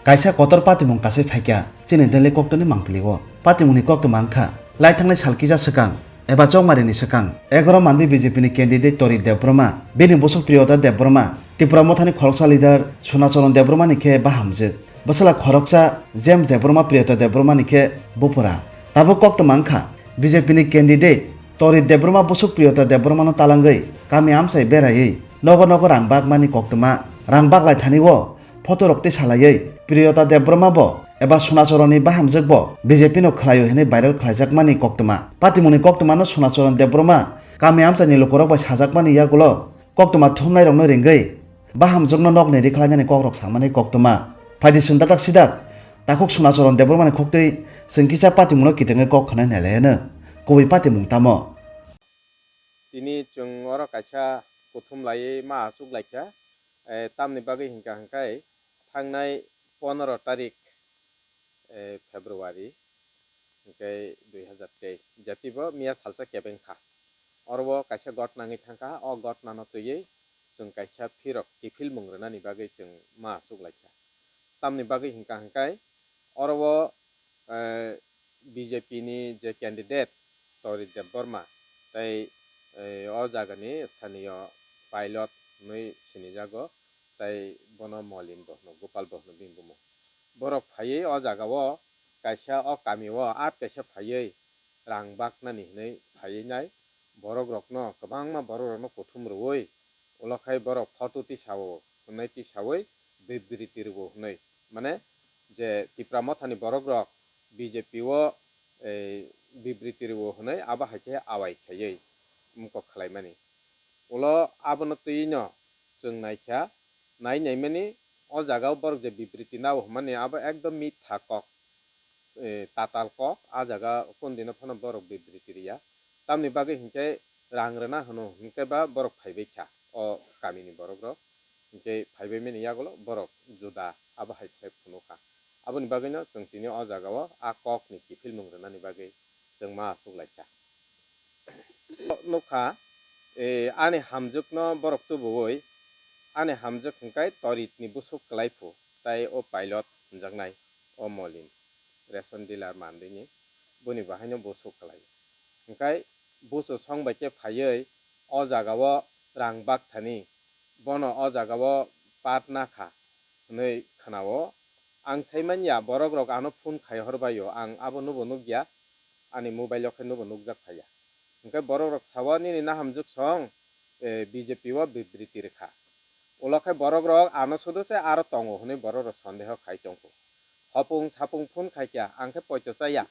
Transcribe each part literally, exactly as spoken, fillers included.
Kaisa kotor patimung kasai phaikha chini Delhi koktwmani mangpili o. Patimungni koktwma wngkha, laithangnai sal kisa swkang eba chongmarini swkang egaroh mandi B J P ni candidate Torit Debbarma, bini bwswk Priyota Debbarma, Tipra Mothani khoroksa leader Sunacharan Debbarmani khe bahamjwk. Bwsala khoroksa James Debbarma Priyota Debbarmani khe bupura. Tabuk koktwma wngkha, B J P ni candidate Torit Debbarma bwswk Priyota Debbarmano talangwi kami amchai beraiwi nogo nogo rang bakmani koktwma, rang baklai thani o photo rok tei salaiwi Priyota Debbarma bo eba Sunacharanni bahamjwk bo B J P no khlaio hinwi viral khlaijakmani koktwma. Patimungni koktwmano Sunacharan Debbarma kami amchaini lukurok bai sajakmani yagulo koktwma thumnairokno ringwi bahamjwkno nokni rikhlainani kokrok samani koktwma. Phaidi chwng dadak sidak takhuk Sunacharan Debbarmani khuktwi chwng kisa patimungno kitengwi kok khanai nailai hwno. Kubui patimung tamo? Tini chwng oro kaisa kuthum laiwi ma achuk laikha. Eh, tamni bagwi hinkha hinkhai thangnai pondro tarik, eh, February, hinkhe dui hazar teis, jatibo miya salsa kebeng kha. Oro o kaisa gotna wngwi thangkha, o gotnano twiwi chwng kaisa phirok kiphilmung rwnani bagwi chwng ma achuk laikha. Tamni bagwi hinkha hinkhai oro o, eh, B J P ni je candidate Torit Debbarma tei, eh, o jagani sthaniyo pilot hwnwi sinijago, tei bono Molin bo hwno, Gopal bo hwno bini bumung. Borok phaiwi o jagao kaisa o kamio at kaisa phaiwi rang baknani hwnwi phaiwi nai, borok rokno kwbangma borok rokno kuthum rwui ulo khai borok photo tisao hwnwi tisaui bibriti rwo hwnwi, mane je Tipra Mothani borok rok B J P o, eh, bibriti rwo hwnwi abo hai khe awai khaiwi mokok khlaimani. Ulo abono twiwi no chwng naikha, nai naimani o jaga o borok je bibriti nao hwnmani abo ekdom mitha kok, eh, tatal kok, a jaga kundino phano borok bibriti riya. Tamni bagwi hinkhe rang rwna hwno hinkhe ba borok phaibai kha o kamini borok rok. Hinkhe phaibai mani yagulo borok juda abo hai khe phunukha. Aboni bagwino chwng tini o jaga o a kok ni kiphilmung rwnani bagwi chwng ma achuk laikha. Nukha, eh, ani hamjwkno borok tubuwi, ani hamjwk hwnkhe Torit ni bwswk kwlai phu, tai o pilot hwnjaknai, o Molin, ration dealer mandwini, boni bahaino bwswk kwlai. Hwnkhe busu song bai khe phaiwi o jaga o rang bak thani, bono o jaga o pat na kha hwnwi khwnao. Ang sai manya borok rok ano phone khai hor bai o, ang abo nubo nukya, ani mobile o khe nubo nukjak phaiya. Hwnkhe borok rok sao, "Nini nahamjwk song, eh, B J P o bibriti rwkha." Ulo khe borok rok ano sudu se aro tongo hwnwi borok rok sondeho khai tongkho. Hopung sapung phone khaikha, ang khe poito chaya.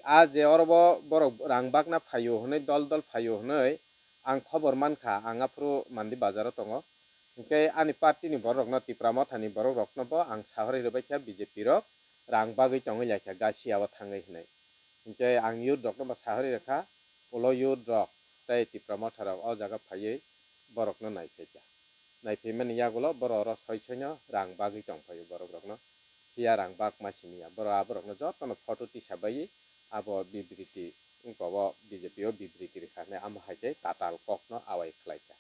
A je oro bo borok rang bakna phaio hwnwi, dol dol phaio hwnwi ang khobor mankha, ang aphuru Mandi bazaro tongo. Hinkhe ani party ni borok rokno, Tipra Motha ni borok rokno bo ang sahorwi rwbaikha, B J P rok rang bagwi tongwi laikha Gasia o thangwi hwnwi. Hinkhe ang youth rokno bo sahorwi rwkha, ulo youth rok tei Tipra Motha rok o jaga phaiwi borokno naiphaikha. Naiphaimani yagulo borok oro soi soino rang bagwi tongphaio borok rokno. Phiya rang bakma simiya. Borok aborokno jotono photo tisabaiwi abo bibriti wngkha, o B J P o bibriti rwkha hwnwi amo hai khe tatal kokno awai khlaikha.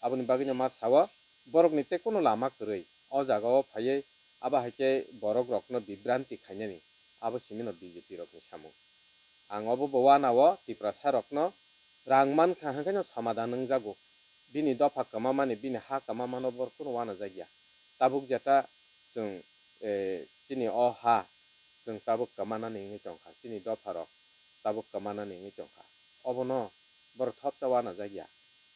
Aboni bagwino ma sao, borokni tei kono lama kwrwi o jagao phaiwi abo hai khe borok rokno bibranti khainani, abo simino B J P rokni samung. Ang obo bo wanao Tiprasa rokno rang mankha hwnkheno somadan wngjago. Bini dopha kwmamani, bini ha kwmamano borok kunu wanajakya. Tabuk jeta chwng, eh, chini o ha chwng tabuk kwmanani wngwi tongkha, chini dopharok tabuk kwmanani wngwi tongkha. Obono borok thopsa wanajakya.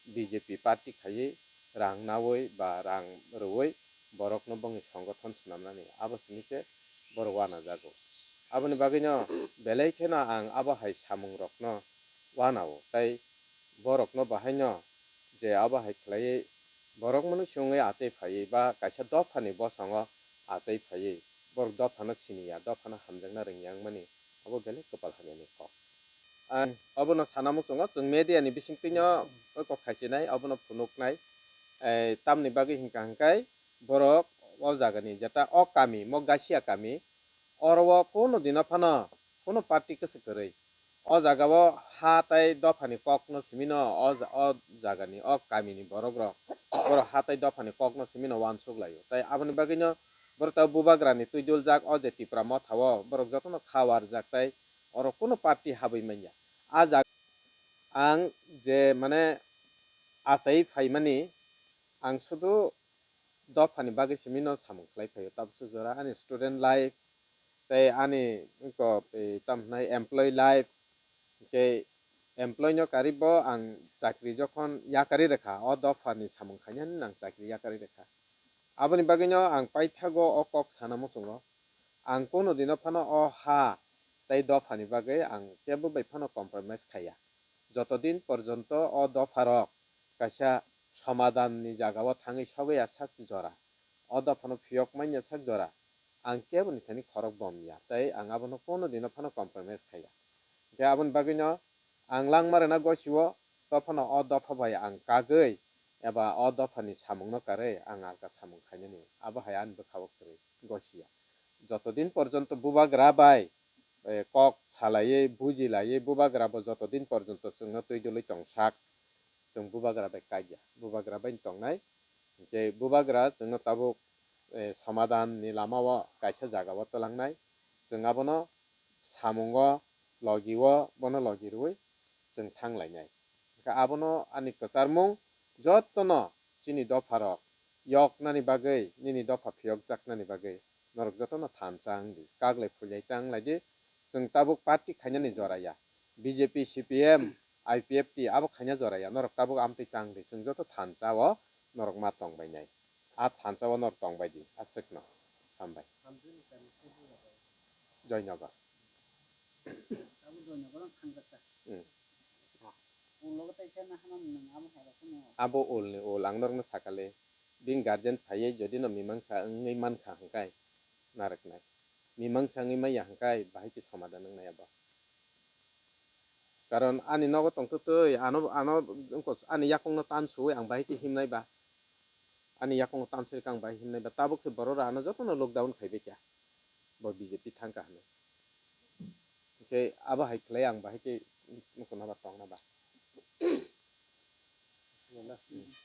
B J P party khaiwi rang naui ba rang rwui borokno bongni songothon swnamnani, abo simi se borok wanajago. Aboni bagwino belai kheno ang abo hai samungrokno wanao, tei borokno bahaino je abo hai khlaiwi borok mwnwi swngwi achai phaiwi ba kaisa dophani bosongo achai phaiwi borok dophano siniya, dophano hamjakna rwngya wngmani, abo belai kwpal hamyani kok. Ang obono sana muchungo, chwng media ni bisingtwino kok khaichinai, obono phunuknai. Eh, tamni bagwi hinkha hinkhai borok o jagani jeta o kami, mo Gasia kami, oro o kono dino phano kono party kwswk kwrwi. O jagao ha tai dophani kokno simino o ja-, o jagani, o kamini borok rok, borok ha tai dophani kokno simino uansuk laio. Tai aboni bagwino Borok tabuk bubagrani twi duljak, o je Tipra Motha o borok jotono kha warjak tei oro kunu party habwi manya. A jaga ang je mane achai phaimani, ang sudu dophani bagwi simi no samung khlai phaio. Tabukhe jora ani student life tei ani ko, e, tamo hwnai employee life, hwnkhe employee no karwi bo ang chakri jokhon yakarwi rwkha, o dophani samung khainani ang chakri yakarwi rwkha. Aboni bagwino ang paithago o kok sana muchungo. Ang kono dino phano o ha tei dophani bagwi ang kebo bai phano compromise khaiya. Joto din porjonto o dopharok kaisa somadanni jagao thangwi sogwi ya sak jora, o dophano phiyok manya sak jora, ang keboni thani khorok bom ya, tei ang abono kono dino phano compromise khaiya. Hwnkhe aboni bagwino ang langma rwna gosio, dophano o dopha bai ang kagwi eba o dophani samungno karwi ang alka samung khainani, abo hai ani bwkhao kwrwi gosiya. Joto din porjonto bubagra bai, eh, kok salaiwi, bujilaiwi, bubagra bo joto din porjonto chwngno twi dului tongsak, chwng bubagra bai kaikya, bubagra bai tongnai. Hwnkhe bubagra chwngno tabuk, eh, somadan ni lama o kaisa jaga o twlangnai, chwng abono samungo, logi o, bono logi rwui chwng thang lainai. Hwnkhe abono ani kwcharmung jotono chini dopharok yoknani bagwi, nini dopha phiyokjaknani bagwi norok jotono thansa wng di, kaglai phuilai ta wng lai di. Chwng tabuk party khainani jora ya, B J P, C P M, I P F T abo khaina jora ya, norok tabuk amtwi ta wng di, chwng joto thansa o norok ma tong bainai. A thansa o norok tong bai di, aswkno. Hambai. Joynagar. Hmm. Abo ulni ul, ang norokno sakale, bini guardian phaiwi jodi no mimangsa wngwi mankha hwnkhai narwknai, mimangsa wngwi manya hwnkhai bahai khe somadan wngnai abo. Karon ani nogo tongtwtwi ano, ano wngkha ani yakungno tan suwi ang bahai khe himnai ba, ani yakungno tan sirikha ang bahai himnai ba, tabuk se borok rok ano jotono lockdown khaibai kha, bo B J P thangkha hwnwi. Hwnkhe abo hai khlai ang bahai khe nukuna ba tongna ba.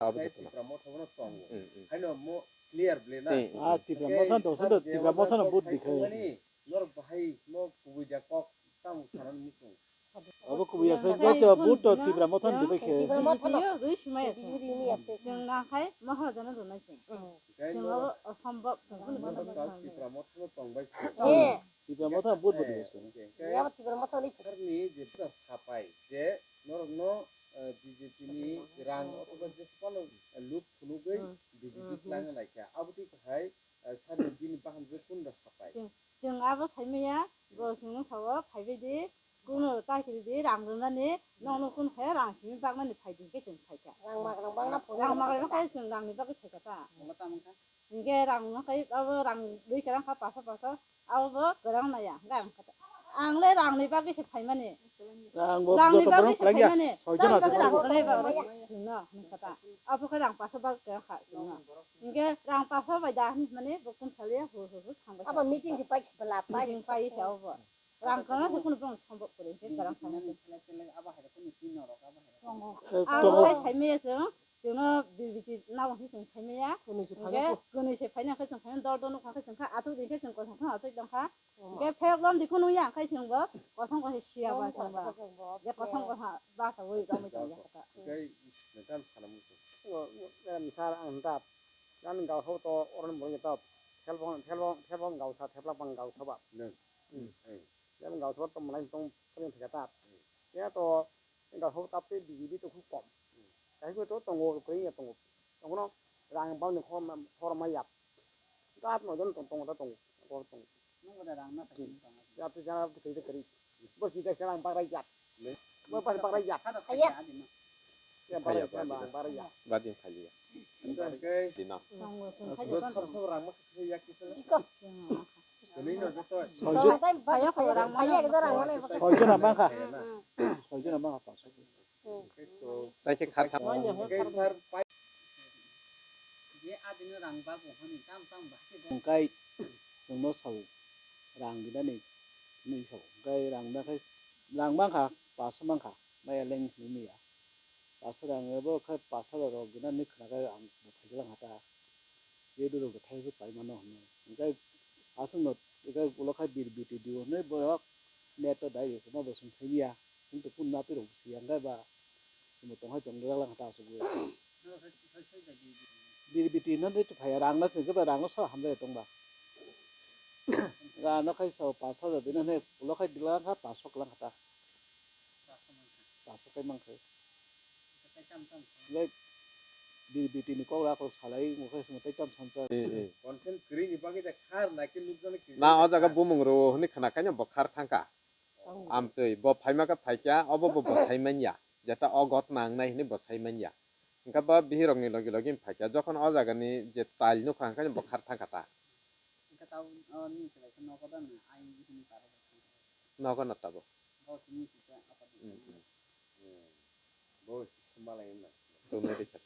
Abo jotono. Tipra Motha bono tongo. Hmm, hmm. Haino mo clear ble na. Hmm, hmm. Ah, Tipra Motha no tongsa do, Tipra Motha no vote dikhai. Norok bahai mo kubui ja kok tamo sanan muchung. Abo kubui ya se, vote to, vote to Tipra Motha ni dibai khe. Tipra Motha no. Rui simaya. Rui simaya. Jeng na khai Maharajana runai se. Hmm. Jeng abo osombob. Tipra Motha no tongbai. Eh. Tipra Motha vote bo dibai se. Yabo Tipra Motha ni. Sarni je sapai je norokno, eh, B J P ni rang othoba je kono, eh, loot phunugwi B J P twlangna laikha. Abo twi hai, eh, sani bini bahan je kunda sapai. Chwng, chwng abo saimaya, bo chwngno sao phaibai di, kuno ta kiri di, rang rwnani, nokno kun khe rang simi bakmani phai di, hwnkhe chwng phaikha. Rang magrang bakna phunukha. Rang magrang khe chwng rangni bagwi phaikha ta. Hwnkhe rang no khai abo rang dui kwrang kha paso paso, abo bo kwrang naya, hwnkhe ang kha ta. Ang le rangni bagwi se phaimani. Rang bo rangni joto bagwi borok se phalangya, phaimani. Soi jona se phaimani. Rang kwrang ba chwngno hwnkha ta. Abo khe rang paso bagwi kwrang kha chwngno. Hwnkhe rang paso bai da hinmani bo kun saliya hu hu hu thangbai. Abo meeting se pai se bwla pai. Meeting pai se abo. Rang kwrang se kunu bong sombok kwrwi se kwrang thang. Tongo. Eh, abo tongo. Lai saimaya chwng, chwngno B B T nabo hinwi chwng saimaya. Kwnwi se phaina khe chwng phaina dol dol nukha khe chwng kha athuk di khe chwng kosong khe athuk dong kha. Hwnkhe phek lom di kunu ya khai chwng bo kosong khe siya ba chwng ba. Je kosong khe ba sa wi ga mui tong ya kha. Hwnkhe nokhan sana muchung. Sir ang ta. Kan gao to oron bo ta. Thelbong thelbong thelbong gao sa thepla bang gao sa ba. Nwng. Hmm. Yang gao sor tong manai tong tong thika ta. Hmm. Ya to gao sor tap te B J P to khub kom. Hmm. Kai ko to tongo kring ya tongo. Tongo no rang bang ni khor ma, khor ma yap. Gat no jon tong tong ta tong. Khor tong. Nung ko da rang na ta kin tong. Ya to jana to kri kri. Bo si da sarang bak rai yap. Hmm. Bo bak rai yap. Aya. Ya bak rai yap, bak rai yap. Badin khali ya. Dina. Tongo, chwng khaidi tongo. Iko. Chwng. Soijon. Soijon abang kha. Soijon abang kha, paso. Naikhe khatha. Hwnkhe rang bagwi hwnwi tam tam bahai khe bo. Hwnkhe chwngno sao rang dinani hinwi sao. Hwnkhe rang nakhai rang mankha, paso mankha, maya leng hinwi maya. Paso rang abo khe paso rok dinani khwnakhai ang bo phaijaklang hata. Ye duro bo thaisa pai mano hwnwi. Hingke aswkno hingke ulo khai bir biti diu hinwi borok net o dai rikuma bo chwng simiya. Chwng to phone napirok siya hingke ba chwngbo tongkhai tong rijak lang kha ta aswk. Bir biti hinwi to phaiya rang no chwng khe ba rang no sa hamjai tong ba. Ga no khai sa pash hajar dina hinwi ulo khai dilang kha pash sok lang kha ta. Pash sok khai mang khai. Hingke bir biti ni kok ra kok salai wngkhe chwng tei tam sansa. Content kwrwini bagwi da khar na khe nukjani kwrwi. Na o jaga bumung rwo hwnwi khna khaino bo khar thangkha. Amtwi bo phaima khe phaikha, obo bo bwsai manya. Jeta o got nangnai hwnwi bwsai manya. Hingke bo bihirokni logi logi phaikha. Jokhon o jagani je tail nukha hwnkhai bo khar thangkha ta. Hingke tabo, o, nini chwrai khe nogo da na, ai hwnwi paro. Nogo na tabo. Bo simi kisa apa di. Hmm, hmm. Hmm. Bo sima lai na. Tongnai de kha.